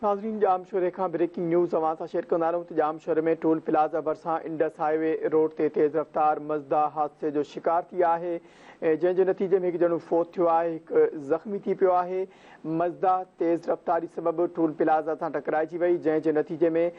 ناظرين ڄامشوري کان بريڪنگ نيوز اوهان سان شيئر ڪندا رهون ته ڄامشوري ۾ ٽول پلازا ڀرسان انڊس هاء وي روڊ تي تيز رفتار مزدا حادثي جو شڪار ٿي آهي، جنهن جي نتيجي ۾ هڪ ڄڻو فوت ٿيو آهي، هڪ زخمي ٿي پيو آهي. مزدا تيز رفتاري سبب ٽول پلازا سان ٽڪرائجي وئي، جنهن جي نتيجي ۾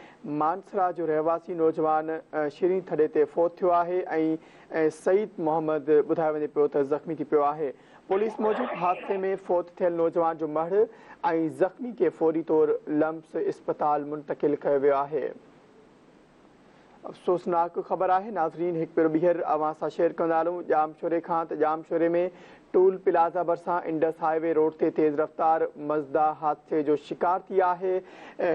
مانسرا جو رهواسي نوجوان شيرين ٿڏي تي فوت ٿيو آهي ۽ سعيد محمد ٻڌايو وڃي پيو ته زخمي ٿي پيو آهي. پوليس موجب حادثي ۾ فوت ٿيل نوجوان جو مڙهه ۽ زخمي کي فوري طور لمس اسپتال منتقل ڪيو ويو آهي. افسوسناڪ خبر آهي ناظرين هڪ ڀيرو ٻيهر اوهان سان شيئر ڪندا هلون ڄامشوري کان ته ڄامشوري ۾ ٽول پلازا ڀرسان انڊس هاء وي روڊ تي تيز رفتار مزدا حادثي جو شڪار ٿي آهي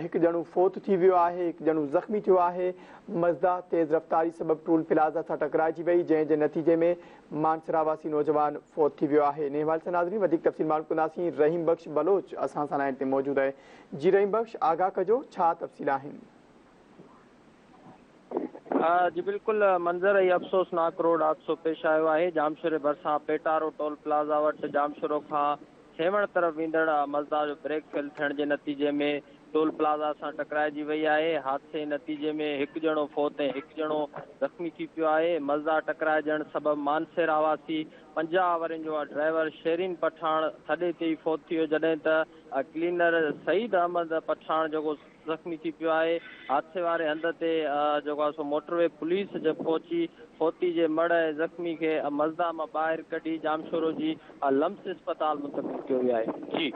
هڪ ڄڻو فوت ٿي ويو آهي هڪ ڄڻو زخمي ٿيو آهي مزدا تيز رفتاري سبب ٽول پلازا سان ٽڪرائجي وئي جنهن جي نتيجي ۾ مانسرا واسي نوجوان فوت ٿي ويو آهي. انهي حوالي سان ناظرين وڌيڪ تفصيل معلوم ڪنداسين رحيم بخش بلوچ اسان سان لائين تي موجود آهي. جي رحيم بخش آگاهه ڪجو ڇا تفصيل آهن. جي بلڪل منظر هي افسوسناڪ روڊ حادثو پيش آيو آهي ڄامشوري ڀرسان پيٽارو ٽول پلازا وٽ ڄامشورو کان سيوهڻ طرف ويندڙ مزدا جو بريڪ فيل ٿيڻ جي نتيجي ۾ ٽول پلازا سان ٽڪرائجي وئي آهي، حادثي نتيجي ۾ هڪ ڄڻو فوت ۽ هڪ ڄڻو زخمي ٿي پيو آهي، مزدا ٽڪرائجڻ سبب مانسهرا واسي 50 ورهين جو ڊرائيور شيرين پٺاڻ ٿڏي تي ئي فوت ٿي ويو جڏهن ته ڪلينر سعيد احمد پٺاڻ جيڪو زخمي ٿي پيو آهي، حادثي واري هنڌ تي جيڪو آهي سو موٽر وي پوليس پهچي فوتي جي مڙهه ۽ زخمي کي مزدا مان ٻاهر ڪڍي ڄامشورو جي لمس اسپتال منتقل ڪيو ويو آهي. جي.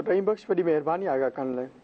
رحيم بخش وڏي مهرباني آگاهه ڪرڻ لاء.